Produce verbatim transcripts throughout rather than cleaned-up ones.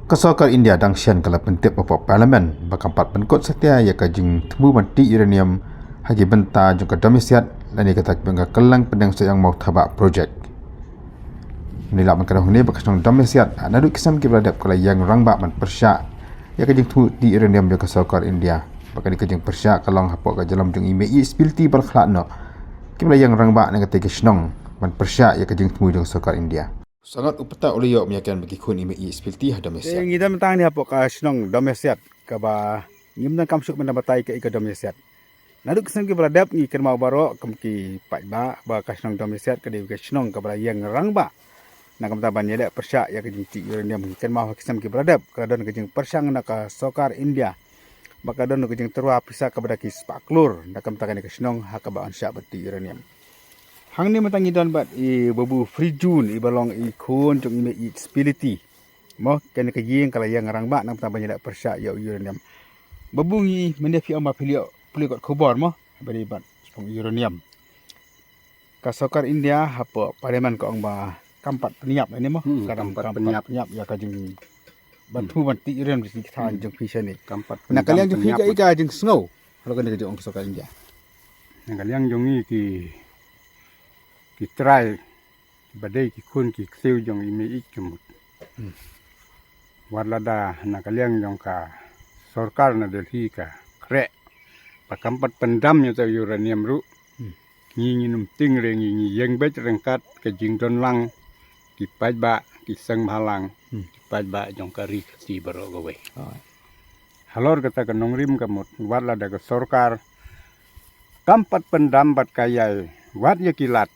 Ka sorkar India dang shen ka la pyntip hapoh Parliament ba kam pat pynkut satia ïa ka jingthmu ban tih uranium ha ki bynta jong ka Dom Ïasiat lane kata ka bynta ka kylleng pdeng Sohiong Mawthabah Project. Ngi la ban kynmaw hangne ba ka shnong Dom Ïasiat naduh ki snem kiba la dep ka la ïeng rangbah ban pyrshah ïa ka jingthmu tih uranium jong ka sorkar India. Ba kane ka jingpyrshah ka long hapoh ka jingïalam jong i Mei Spilti ba la khlad noh kiba la ïeng rangbah na kata ka shnong ban pyrshah ïa ka jingthmu jong ka sorkar India. Sangat u pata u la ïoh mynta ba ki khun i Mei Spilti ha Dom Ïasiat. Ngi dang tang ni hapoh ka shnong Dom Ïasiat kaba ngim dang kam suk mynta batai ka i ka Dom Ïasiat. Naduh ki snem kiba la dep ngi kynmaw baroh kum ki paidbah ba ka shnong Dom Ïasiat ka dei ka shnong kaba la ïeng rangbah na ka bynta ban ïaleh pyrshah ïa ka jingtih uranium. Ngi kynmaw ha ki snem kiba la dep ka la don ka jingpyrshang na ka sorkar India ba ka don ka jingtyrwa pisa kaba da ki spah klur na ka bynta kane ka shnong ha kaba yn shah ban tih uranium. Hangne mynta ngi don bad i Babu Frijun iba long i khun jong i Mei Spilti. Mo, kane ka ïing ka la ïeng rangbah na ka bynta ban ïaleh pyrshah ïa u uranium. Babu, ngi mynne phi ong ba phi la ïoh pule kot khubor mo ba dei bad shnong uranium. Ka sorkar India hapoh Parliament ka ong ba kam pat pynïap ne mo. Hmm, ka dang kam pat kam pat pynïap. Pynïap ïa ka jing ban Hmm. thmu ban tih uranium jong ki thain Hmm. jong phi shane. Kam pat Na ka liang jong phi pynïap. Ka i ka jingsngew halor kane ka jingong ka sorkar India. Na ka liang jong ngi ki ki trai ba dei ki khun ki ksiew jong i Mei ka mut. Hmm. Wat lada na ka liang jong ka sorkar na Delhi ka khreh ba kam pat pyndam ïa uta u uranium ruh. Hmm. Ngi ngin ym tieng re ngi, ngi ïeng beit ryngkat ka jingdon lang ki paidbah ki seng bhalang Hmm. ki paidbah jong ka ri Khasi baroh kawei. Ah. Halor kata ka nongrim ka mut wat lada ka sorkar kam pat pyndam bad ka ïai wad ïa ki lad.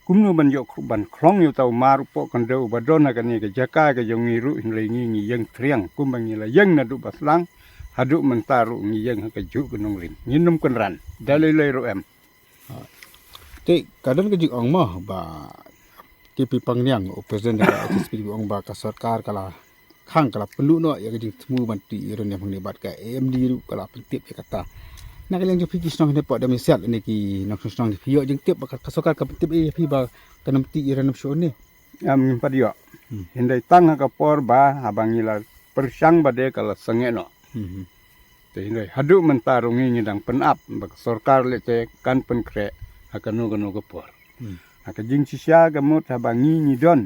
Kumno ban ïoh ban khlong ïa uta u mar u pohkyndew uba don ha kane ka jaka ka jong ngi ruh hynrei ngi ngi ïeng triang kumba ngi la ïeng naduh ba sdang haduh mynta ruh ngi ïeng ha kajuh ka nongrim. Ngin ym kynran da lei lei ruh em. Te ka don ka jingong mo ba K P Pangniang u president ka H S P U ong ba ka sorkar ka la khang ka la pynduh noh ïa ka jingthmu ban tih uranium hangne bad ka A M D ruh ka la pyntip ïa kata. Na ka liang jong phi ki shnong hangne hapoh Dom Ïasiat ne ki nongshong shnong phi ïoh jingtip ba ka sorkar ka pyntip ïa phi ba kan ym tih uranium shuh ne? Em, ngim pat ïoh. Hmm. Hynrei tang ha ka por ba haba ngi la pyrshang ba dei ka la sangeh noh. Hmm. Te hynrei haduh mynta ruh ngi ngi dang pynap ba ka sorkar lehse kan pynkhreh ha kano kano ka por. Hmm. Ha ka jingshisha ka mut haba ngi ngi don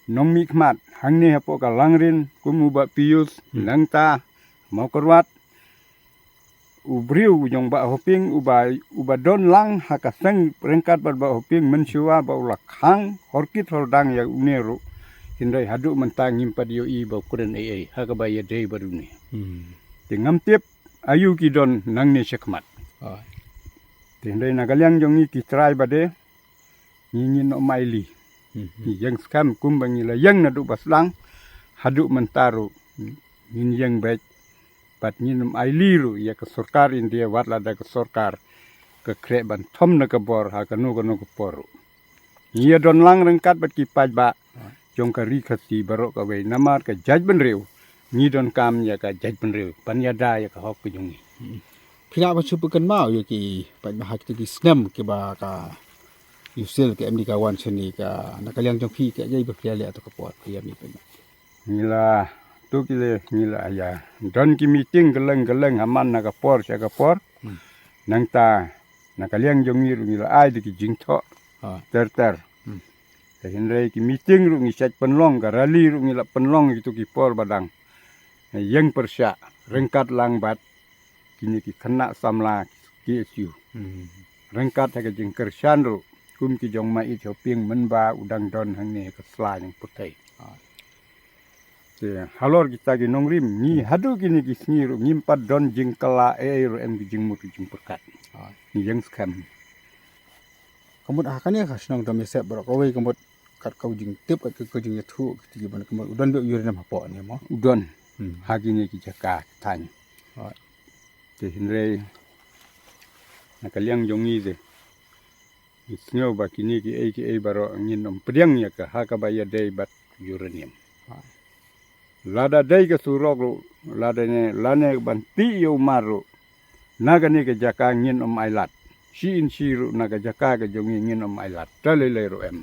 nongmihkhmat hangne hapoh ka Langrin kum u Bah Pius, Hmm. nangta Mawkyrwat, u briew jong Bah Hoping uba uba don lang ha ka seng ryngkat bad Bah Hoping mynshuwa ba u la khang horkit hordang ïa une ruh. Hynrei haduh mynta ngim pat ïohi ba u kren ei ei ha kaba ïadei bad une. Hmm. Te ngam tip aïu ki don nangne shakhmat. Ah. Te hynrei na ka liang jong ngi ki trai ba dei ngi ngin ym aili. Mhm. Ngi ïeng skhem kumba ngi la ïeng naduh ba sdang haduh mynta ruh ngin ïeng beit. Bad ngin ym aili ruh ïa ka sorkar India wat lada ka sorkar ka khreh ban thom na ka bor ha kano kano ka por ruh. Ngi ïa don lang ryngkat bad ki paidbah jong ka ri Khasi baroh kawei namar ka jaitbynriew ngi donkam ïa ka jaitbynriew ban ïada ïa ka hok ka jong ngi. Hmm. Phi lah ban shu pynkynmaw ïa ki paidbah ha kito ki snem kiba ka U Sil ka M D ka wan shane ka na ka liang jong phi kaei ba phi ïa leh ha kato ka por ka ïa mi pyn. Ngi la tu ki le ngi la ïa don ki meeting kylleng kylleng ha man na ka por sha ka por. Hmm. Nangta na ka liang jong ngi ruh ngi la ai da ki jingthoh. Ha. Ter ter. Hmm. Te hynrei ki meeting ruh ngi shait pynlong ka rally ruh ngi la pynlong ïa kitu ki por ba dang ïeng pyrshah ryngkat lang bad kine ki khynnah samla ki K S U. Hmm. Ryngkat ha ka jingkyrshan ruh kum ki jong Maieit Hoping mynba u dang don hangne ha ka sla jong pyrthei. Ah. Te halor kita ki nongrim ngi haduh kine ki sngi ruh ngim pat don jingkylla ei ei ruh em ki jingmut ki jingpyrkhat. Ah. Ngi ïeng skhem. Ka mut ha kane ka shnong Dom Ïasep baroh kawei ka mut kat ka u jingtip kat ka u jingïathuh kiti ki ban ka mut u don bad u ïa u rem hapoh ne mo. U don. Hmm. Ha kine ki jaka thaiñ. Right. Te hynrei na ka liang jong ngi te ngi sngew ba kine kiei kiei baroh ngin ym pdiang ïa ka ha kaba ïadei bad uranium. Right. Lada dei ka surok ruh lada ne lane ban tih ïa u mar ruh na kane ka jaka ngin ym ailad. Shi in shi ruh na ka jaka ka jong ngi ngin ym ailad. Ta lei lei ruh em.